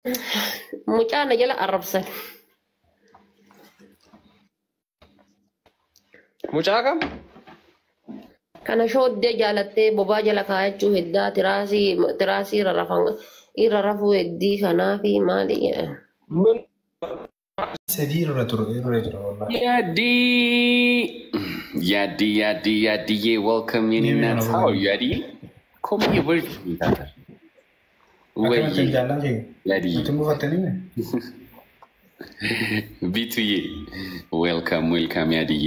Mucaa na jala arrabsan. Mucaa kam? Kana shooddee jaalattee bobaa jala kaayachuu heddaa tiraasii irra rafan irra rafuu heddii kanaa fi maali jedhan. Min Sadii irra ture irra jira wallahi. Yadi, Yadi, Yadi, Yadi, welcome in. How are you, Yadi? Come here, where is you? Akkanatti Wait, jaallan kee. Yadi, Nuti buufattanii mi? B2E, welcome, welcome, Yadi.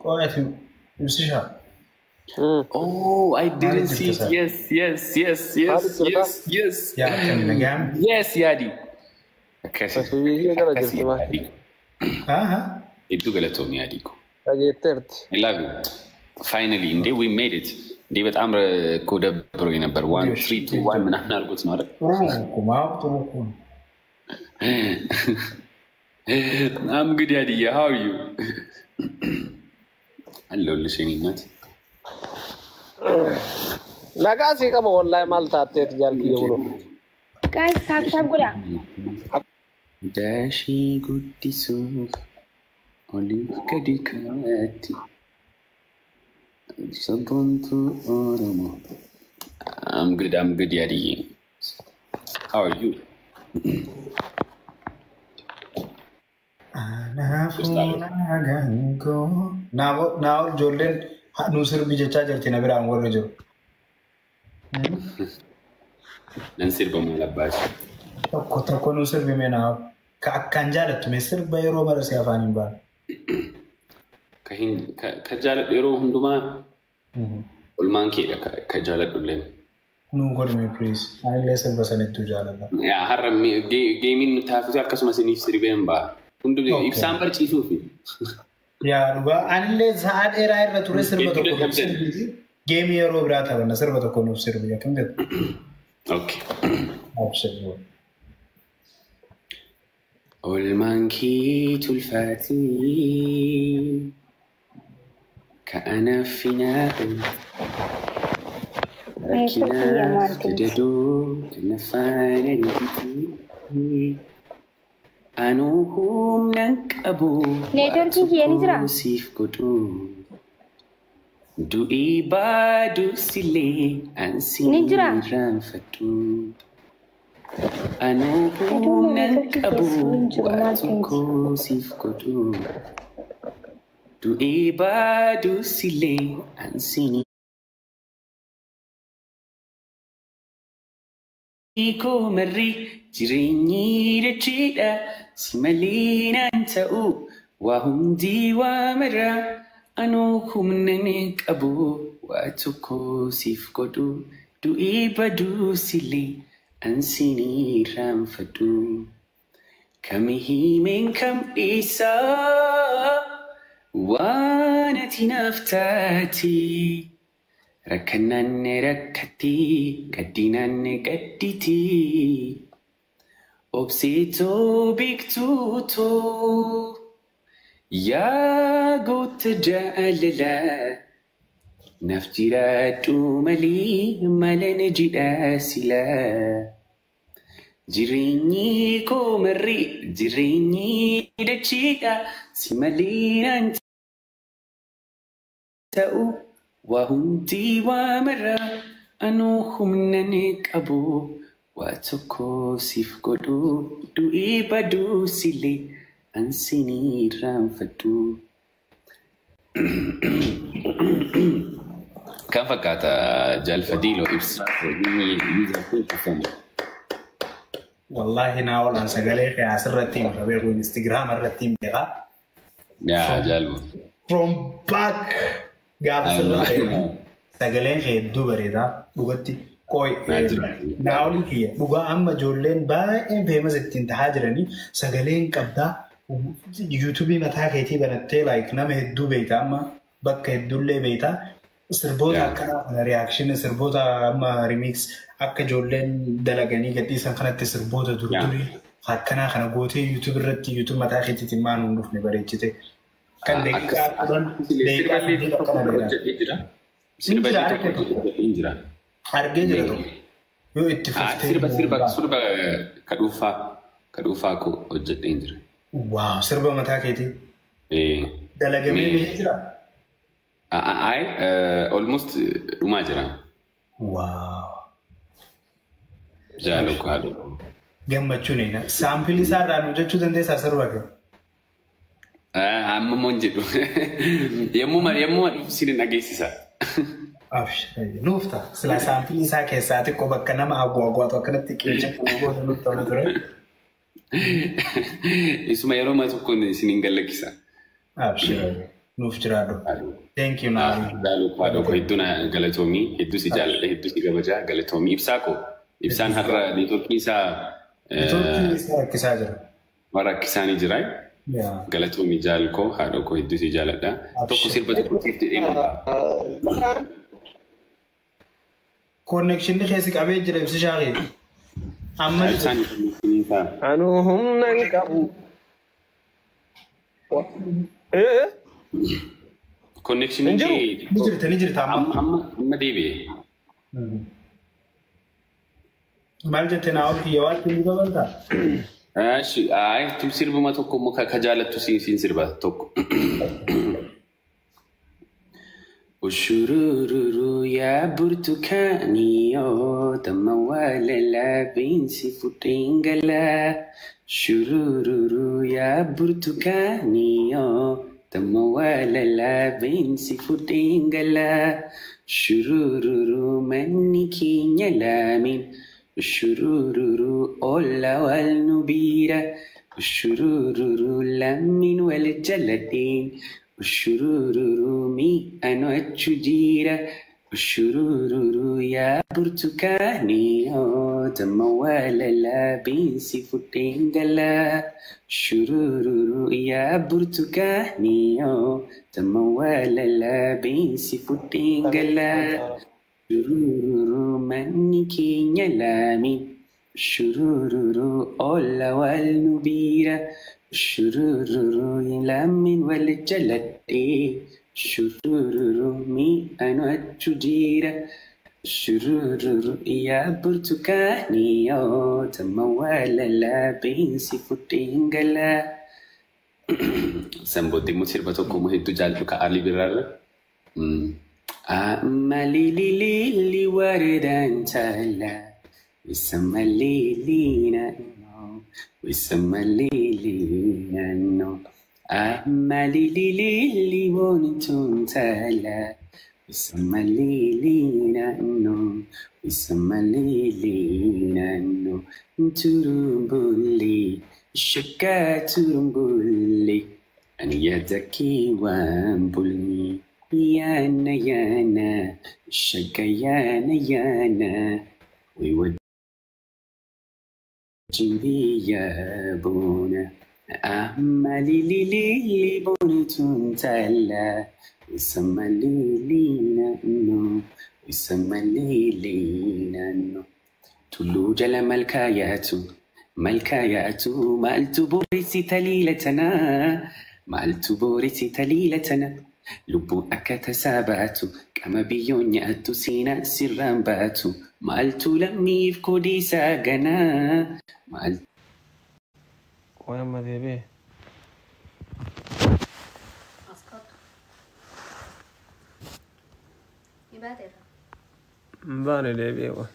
Qo'ati ibsishaa. Oh, I didn't Maaliif see jirta it. saa? Yes, yes, yes, yes, Maaliif jirta? yes, yes. Yaa akkami nagaan? Yes, Yadi. Akkasi, Tasbiihii gara akkasi, jirti maal? Yadi. Haa Hedduu galatoomii, Yadi. Dhageetteerti. I love you. Finally, እንዴ we made it. እንዴ በጣም እኮ ደብሮኝ ነበር። 1 3 2 1 ምናምን አድርጎት ነው አይደል? ጥሩ እኮ ማወቅ ጥሩ እኮ ነው። I'm good, ያድዬ. How are you? አለሁልሽ የኔ እናት። Nagaa sii qaba wallahi maal taatteet jaalkiyya bulu. Guys, tap tap godhaa. Daashii guddisuuf oliif gadi kaatti sabboontuu Oromoo. I'm good, I'm good, ያድዬ. How are you? Naa'ol ijoolleen nu sirbi jechaa jirti na biraan warri jiru. Nan sirba maal abbaati? Tokko tokko nu sirbi mee naa'ol. Ka akkaan jaalattu mee sirba yeroo mara si afaan hin baane. Ka jaaladhu yeroo hundumaa olmaan keedha ka jaaladhu illee. Nuu godhime please. Anillee sirba sanittuu jaaladha. Yaa, har'a geemiin nuti hafuuti akkasumas isiniif sirbeen ba'a. Hundi ibsaan barciisuufi. Yaa dhugaa anillee sa'aa dheeraa irra ture sirba Hedduu tokko nuuf dadhabdan. sirbiiti. Geemii yeroo biraa taphanna sirba tokko nuuf sirbi akkam jettu. Okay. Absolutely. Oolmaan kee tulfaatii ka'anaaf finaa'u rakkinaaf gadadoo kana faana rigitii anuu humnan qabu Neetwoorkiin kiyya ni jiraa? siif godhu du'ii baaduu silee ansi Ni jiraa? irraanfadhu. Anuu humnan qabu waa tokko siif godhu du'ii baaduu silee ansi koo marri jireenyi dacheedha si malee naan ta'u waa hundi waa mara anuu humnan qabu waa tokko siif godhu du'ii baduu silee ansin irraanfadhu. Kam himeen kam dhiisaa waan ati naaf taate. Rakkannaan rakkatti gaddinaan gadditi. Obseetoo beektuutoo yaa goota jaalalaa. Naaf jiraadhu malee malan jidhaa silaa. Jireenyi koo marri jireenyi dacheedha si malee naan ta'u waa hundi waa mara anuu humnan qabu waa tokko siif godhu du'ii baduu silee ansin irraanfadhu. Kan fakkaata jaalfadiiloo ibsa. Wallahi Naa'ol an sagalee kee asirratti hin beeku Instagram irratti hin beekaa. Yaa jaalbu. From back gaafa sirra ta'e sagaleen kee hedduu bareedaa dhugatti qoy Naa'olii kiyya dhugaa amma ijoolleen baay'een famous ittiin tahaa jiranii sagaleen qabdaa yuutuubii mataa keetii banattee like nama hedduu beekta amma bakka hedduullee beekta sirboota akkanaa kana reaction sirboota amma remix akka ijoolleen dalaganii gadhiisan kanatti sirboota durdurii akkanaa kana gootee yuutuub irratti yuutuub mataa keetiitiin maan hin dhufne bareechite. Kan daqiiqaa 10 daqiiqaa 8 akkana dheeraa. Sirba tokko hojjedhee jira. Argee jira tokko. Yoo itti fuftee. Sirba ka dhuunfaa koo hojjedheen jira. Waaw, sirba mataa keetii. Dalagamee bahee jira? Ay, almost dhumaa jira. Waaw. Jaaloo haadha. Gammachuun eena. Sample isaa irraa nu jechuu dandeessaa sirba kee? Amma immoo hin jedhu. Yommuu dhufu siin dhageessisa. Nuuf ta'a. Silaa sample isaa keessaa xiqqoo bakka nama hawwaatu akkanatti qeecha goota nutti tola ture. Isuma yeroo ma tokkoon isin hin gallakkisa. Abshir, nuuf jiraadhu. Thank you, Naali. Jaaloo haadha koo, hedduu na galatoomii, hedduu si jaalladha, hedduu si kabajaa, galatoomii. Ibsaa koo, ibsaan har'a networkiin isaa Networkiin isaa rakkisaa jira. Rakkisaanii jira. Galatoomii jaalkoo, haadha koo, hedduu si jaalladha. Tokko sirba tokko siif jedhee maqaa. Connectionni keessi qabee jira ibsi shaakii. Amma Ibsaan connectionii isaa. Anuu humna hin qabu. Connectionii Hin jiru. kee Ni jirta, ni jirta amma. Amma deebi'e. Maal jette naa ol kiyya waan inni dabaltaa? Ashi, ay, tu sirbuma tokko immoo ka jaalattu siin sirba tokko. Ushurururu yaa burtukaaniyoo damma walalaa binsi fudheen galaa. Shurururu yaa burtukaaniyoo damma walalaa binsi fudheen galaa. Shurururu manni keenya laamin. Shurururu olla wal nu biira. Shurururu lammiin wal jaladheen. Shurururu mi'aan achu jira. Shurururu yaa burtukaaniyoo damma walalaa binsi fudheen galaa. Shurururu yaa burtukaaniyoo damma walalaa binsi fudheen galaa. Shurururu manni keenya laamin. Shurururu olla wal nu biira. Shurururu lammiin wal jaladhee. Shurururu mi'aan achu jira. Shurururu yaa burtukaaniyoo damma walalaa binsi fudheen galaa. San booddee immoo sirba tokko immoo hedduu jaalladhu ka Alii Birraarra. Amma lili wareedaan taala. Wisama lili naannoo. Wisama lili naannoo. Amma lili lili boonituun taala. Wisama lili naannoo. Wisama lili naannoo. Turumbulli shakka turumbulli. Ani yaada kee waan bulli. Yaana yaana shakka yaana yaana. We wajjin biyya boona. Amma lili lili boonituun taala. Wisama lili naannoo. Wisama lili naannoo. Tulluu jala malkaa yaatu. Malkaa yaatu maaltu boorisi taliila tanaa. Maaltu boorisi taliila tana. Lubbuun akka tasaa baatu. Qama biyyoon nyaattu seenaa sirraan baatu. Maaltu lammiif kodiisaa ganaa. Maaltu Qoy amma deebi'e. Asxaatu. Ni baateerra. Hin baane, deebi'e qoy.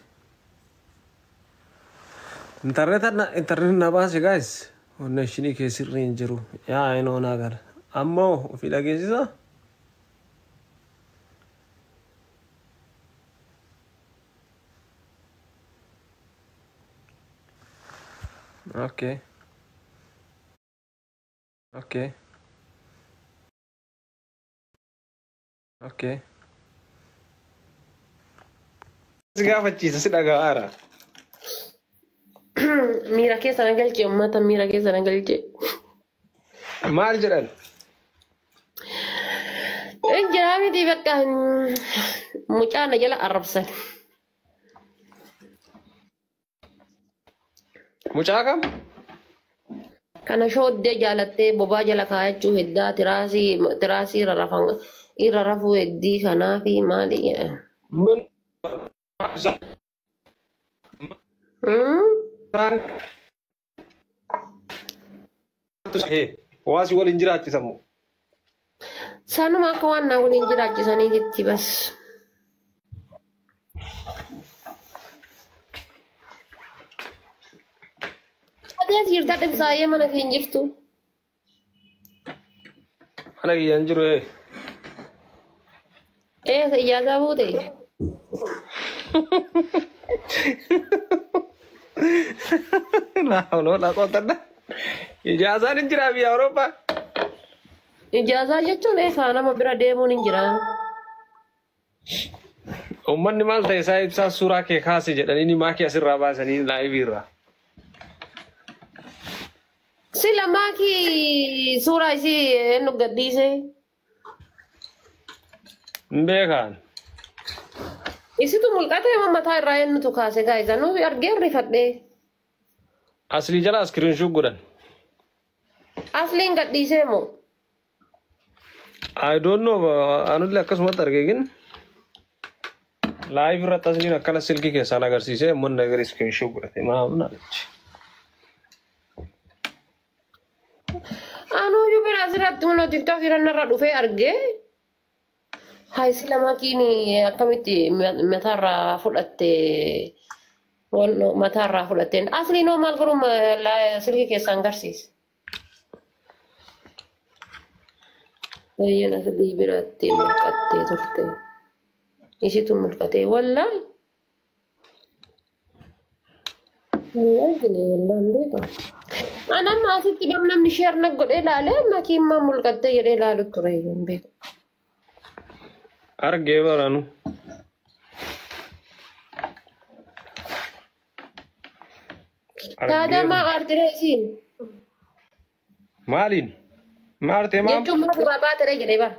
Internet internet na baase, guys. Connectionii kee sirrii hin jiru. Yaa inoo naa gala. Ammoo ofii dhageessisaa? Okay. Si gaafachiisa, si dhaga'aara. Miira keessa na galche, uummata miira keessa na galche. Maal jedhan? Injiraa miti, bakka mucaa na jala arrabsan. Mucaa kam? Kana shooddee jaalattee bobaa jala kaayachuu heddaa, tiraasii irra rafan irra rafuu heddii kanaafi maali jedhan. Min Waa si waliin jiraachisamu. Sanuma akka waan na waliin jiraachisanii jetti bas. Ati as jirta dhibsaayee mana kee hin jirtu. Mana kiyya hin jiru. Ee ijaazaa buute. Laa laa qotanna. Ijaazaan hin jiraa biyya Awurooppaa. Ijaazaa jechuun eegaa nama bira deemuun hin jiraa. Uummanni maal ta'e isaa ibsaa suuraa kee kaase jedhanii ni maakii asirraa baasanii laayivii irraa. Sila maakii suuraa isii eenyu gadhiise? Hin beekaan. Isitu mul'ate mataa irraa eenyutu kaase gaayisa nuyi argee rifadhee. Aslii jala iskiriinshuut godhan. Asliin gadhiisee moo? I don't know anullee akkasumatti argee laayiv irratti asliin akkana silkii keessaan agarsiisee immoo nagar iskiriinshuut godhate maamna jechi. Anuyyuu bira asirratti humna tiktok irra dhufee argee hayi sila makiin akkamitti mataarraa fudhatte mataarraa fudhatteen asliin hoo maal godhu silkii keessaan agarsiise. Baay'een aslii biratti mul'attee turte. Isitu mul'ate wallaahi. Wallaan beekamu. Ani amma asitti namni sheer na godhee ilaalee makiin maa mul'attee jedhee ilaalu ture hin beeku. Argee baranu. Taadaa maa aartiree isiin? Maaliin? Maal aartee maal? Jechuun mana duraa baateree jedhee bara.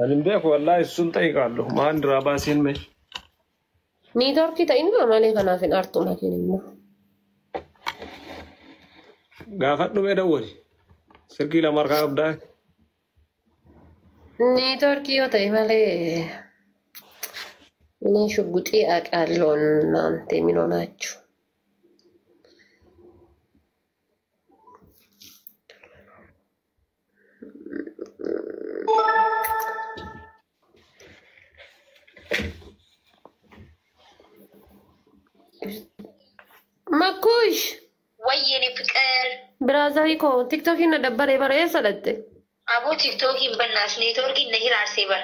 Ani hin beeku wallaahi sun ta'i qaallu maan duraa baasiin mee. Niitoorkii ta'in malee kanaaf hin aartu makiin immoo. Gaafadhu mee dawwali. Silkii lama harkaa qabdaa. Niitoorkii yoo ta'e malee እኔ ሽጉጤ አውቃለሁ እናንተ ምን ሆናችሁ? መኩሽ ወይኔ ፍቅር ብራዘሪ ኮ ቲክቶክ ነደበረ በረ ሰለጤ አቦ ቲክቶክ በናስ ኔትወርክ ነሂር አርሴ በር